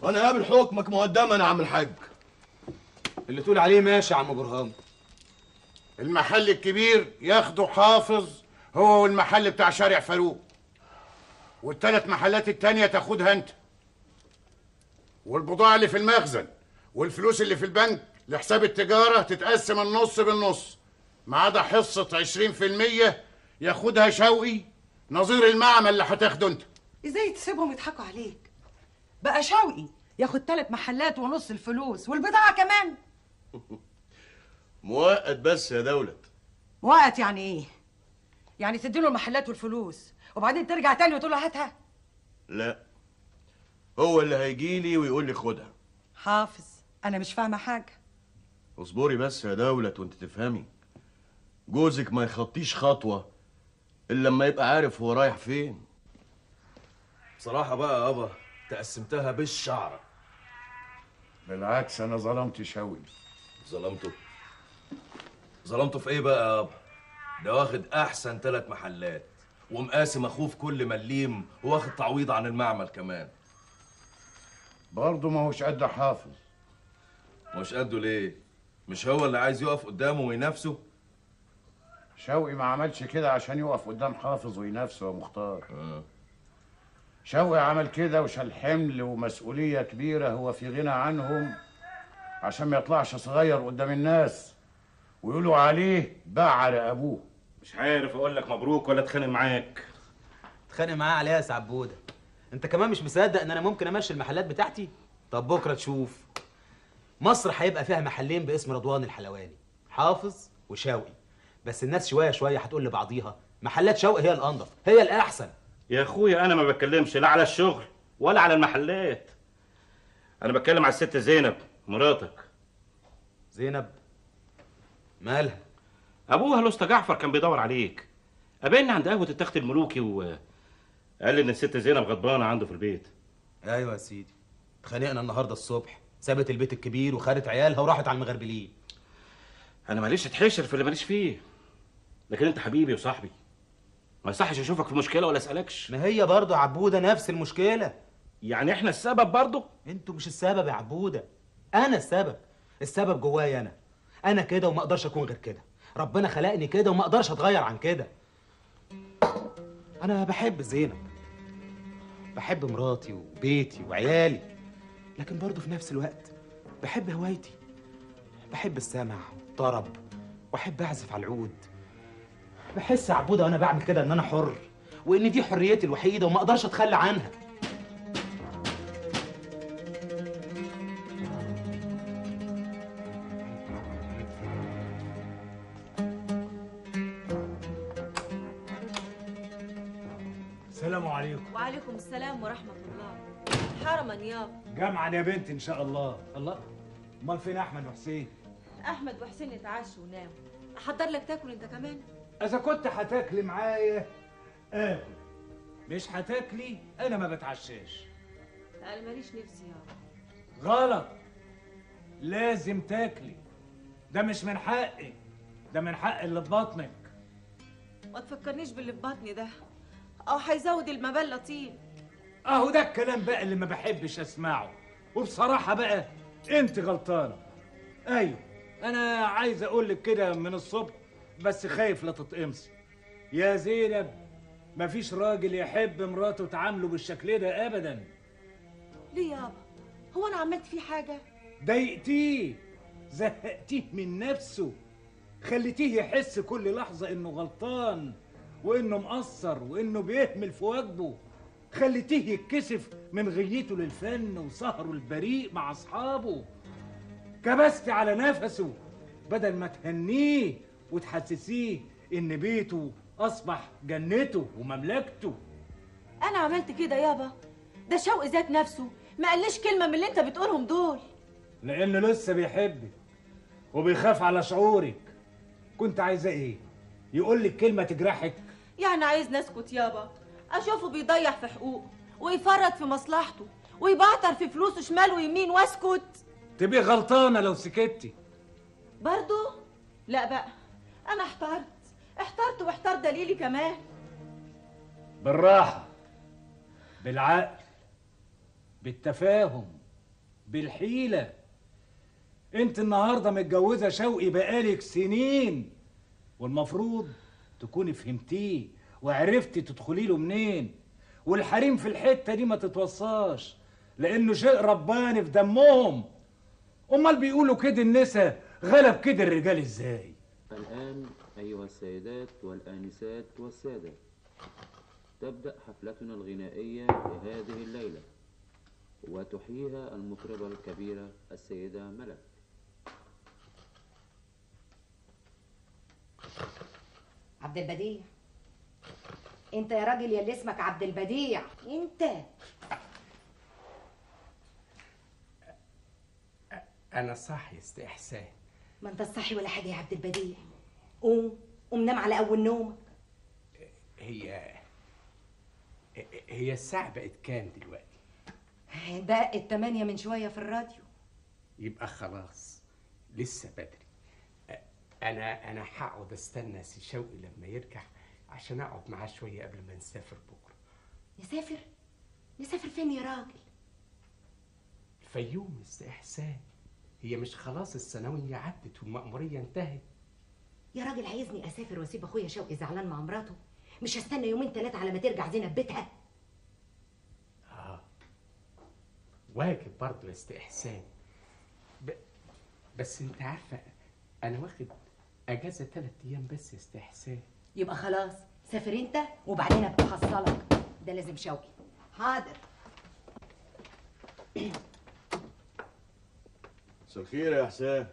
انا قابل حكمك مقدما يا عم الحاج. اللي تقول عليه ماشي يا عم برهان. المحل الكبير ياخده حافظ هو والمحل بتاع شارع فاروق، والثلاث محلات التانية تاخدها انت، والبضاعة اللي في المخزن والفلوس اللي في البنك لحساب التجارة تتقسم النص بالنص، ما عدا حصة 20% ياخدها شوقي نظير المعمل اللي هتاخده انت. ازاي تسيبهم يضحكوا عليك؟ بقى شوقي ياخد 3 محلات ونص الفلوس والبضاعة كمان. مؤقت بس يا دولت. مؤقت يعني ايه؟ يعني تديله المحلات والفلوس وبعدين ترجع تاني وتقول له هاتها؟ لا، هو اللي هيجيلي ويقول لي خدها. حافظ، انا مش فاهمه حاجة. اصبري بس يا دولت وانت تفهمي. جوزك ما يخطيش خطوة الا لما يبقى عارف هو رايح فين. بصراحة بقى يابا تقسمتها بالشعره. بالعكس انا ظلمت شوقي. ظلمته؟ ظلمته في ايه بقى يابا؟ ده واخد احسن 3 محلات ومقاسم اخوه في كل مليم، وواخد تعويض عن المعمل كمان. برضه ما هوش قد حافظ. مش قده ليه؟ مش هو اللي عايز يقف قدامه وينافسه؟ شوقي ما عملش كده عشان يقف قدام حافظ وينافسه يا مختار. شوقي عمل كده وشال حمل ومسؤولية كبيرة هو في غنى عنهم، عشان ما يطلعش صغير قدام الناس ويقولوا عليه باع ابوه. مش عارف اقول لك مبروك ولا اتخانق معاك. اتخانق معاه عليها يا سعبوده. انت كمان مش مصدق ان انا ممكن امشي المحلات بتاعتي؟ طب بكره تشوف. مصر هيبقى فيها محلين باسم رضوان الحلواني، حافظ وشوقي. بس الناس شوية شوية هتقول لبعضيها محلات شوقي هي الانضف، هي الاحسن. يا اخويا انا ما بتكلمش لا على الشغل ولا على المحلات، انا بتكلم على الست زينب مراتك. زينب مالها؟ ابوها الاسطى جعفر كان بيدور عليك، قابلني عند قهوة التخت الملوكي وقال لي ان الست زينب غضبانه عنده في البيت. ايوه يا سيدي، اتخانقنا النهارده الصبح، سابت البيت الكبير وخدت عيالها وراحت على المغربلين. انا ماليش اتحشر في اللي ماليش فيه، لكن انت حبيبي وصاحبي، ما يصحش اشوفك في مشكلة ولا اسالكش. ما هي برضه عبوده نفس المشكلة. يعني احنا السبب برضه؟ انتوا مش السبب يا عبوده، انا السبب. السبب جوايا انا، انا كده وما اقدرش اكون غير كده. ربنا خلقني كده وما اقدرش اتغير عن كده. انا بحب زينب، بحب مراتي وبيتي وعيالي، لكن برضه في نفس الوقت بحب هوايتي، بحب السمع والطرب، واحب اعزف على العود. بحس يا عبوده وانا بعمل كده ان انا حر، وان دي حريتي الوحيدة وما اقدرش اتخلى عنها. السلام عليكم. وعليكم السلام ورحمة الله. حرما يابا. جمعا يا بنت ان شاء الله. الله، امال فين احمد وحسين؟ احمد وحسين اتعشوا وناموا. احضر لك تاكل انت كمان؟ اذا كنت هتاكلي معايا اكل، مش هتاكلي انا ما بتعشاش. انا ماليش نفسي يابا. غلط، لازم تاكلي، ده مش من حقي، ده من حق اللي في بطنك. ما تفكرنيش باللي في بطني ده، او هيزود المبلة طين. اهو ده الكلام بقى اللي ما بحبش اسمعه. وبصراحة بقى انت غلطانة. ايوه انا عايز اقول لك كده من الصبح، بس خايف لا تتقمصي. يا زينب مفيش راجل يحب مراته تعامله بالشكل ده ابدا. ليه يابا؟ هو انا عملت فيه حاجة؟ ضايقتيه، زهقتيه من نفسه، خليتيه يحس كل لحظة انه غلطان وانه مقصر وانه بيهمل في واجبه، خليتيه يتكسف من غيته للفن وسهره البريء مع اصحابه. كبست على نفسه بدل ما تهنيه وتحسسيه ان بيته اصبح جنته ومملكته. انا عملت كده يابا؟ ده شوقي ذات نفسه ما قاليش كلمة من اللي انت بتقولهم دول. لانه لسه بيحبك وبيخاف على شعورك. كنت عايزه ايه؟ يقول لك كلمة تجرحك؟ يعني عايز نسكت يابا؟ اشوفه بيضيع في حقوقه ويفرط في مصلحته ويبعتر في فلوسه شمال ويمين واسكت؟ تبقي غلطانة لو سكتي برضو. لا بقى انا احترت، احترت واحتار دليلي كمان. بالراحة، بالعقل، بالتفاهم. بالحيلة. انت النهاردة متجوزة شوقي بقالك سنين، والمفروض تكوني فهمتيه وعرفتي تدخلي له منين. والحريم في الحتة دي ما تتوصاش، لأنه شيء رباني في دمهم. أمال بيقولوا كده النسا غلب كده الرجال ازاي؟ الآن أيها السيدات والآنسات والسادة، تبدأ حفلتنا الغنائية لهذه الليلة، وتحييها المطربة الكبيرة السيدة ملك. عبد البديع، انت يا راجل يا اللي اسمك عبد البديع، انت. انا صاحي يا ست احسان. ما انت صاحي ولا حاجة يا عبد البديع. قوم قوم نام على اول نومك. هي الساعة بقت كام دلوقتي؟ دقت 8 من شوية في الراديو. يبقى خلاص لسه بدري. انا هقعد استنى سي شوقي لما يرجع عشان اقعد معاه شوية قبل ما نسافر بكره. نسافر؟ نسافر فين يا راجل؟ الفيوم يا ست احسان. هي مش خلاص الثانوية عدت والمأموريه انتهت؟ يا راجل عايزني اسافر واسيب اخويا شوقي زعلان مع مراته؟ مش هستنى يومين 3 على ما ترجع زينب بيتها؟ واجب برضه يا ست احسان. بس انت عارفه انا واخد اجازه 3 ايام بس يا ست احسان. يبقى خلاص سافر انت وبعدين ابقى احصلك. ده لازم شوقي. حاضر. مساء الخير يا حسام.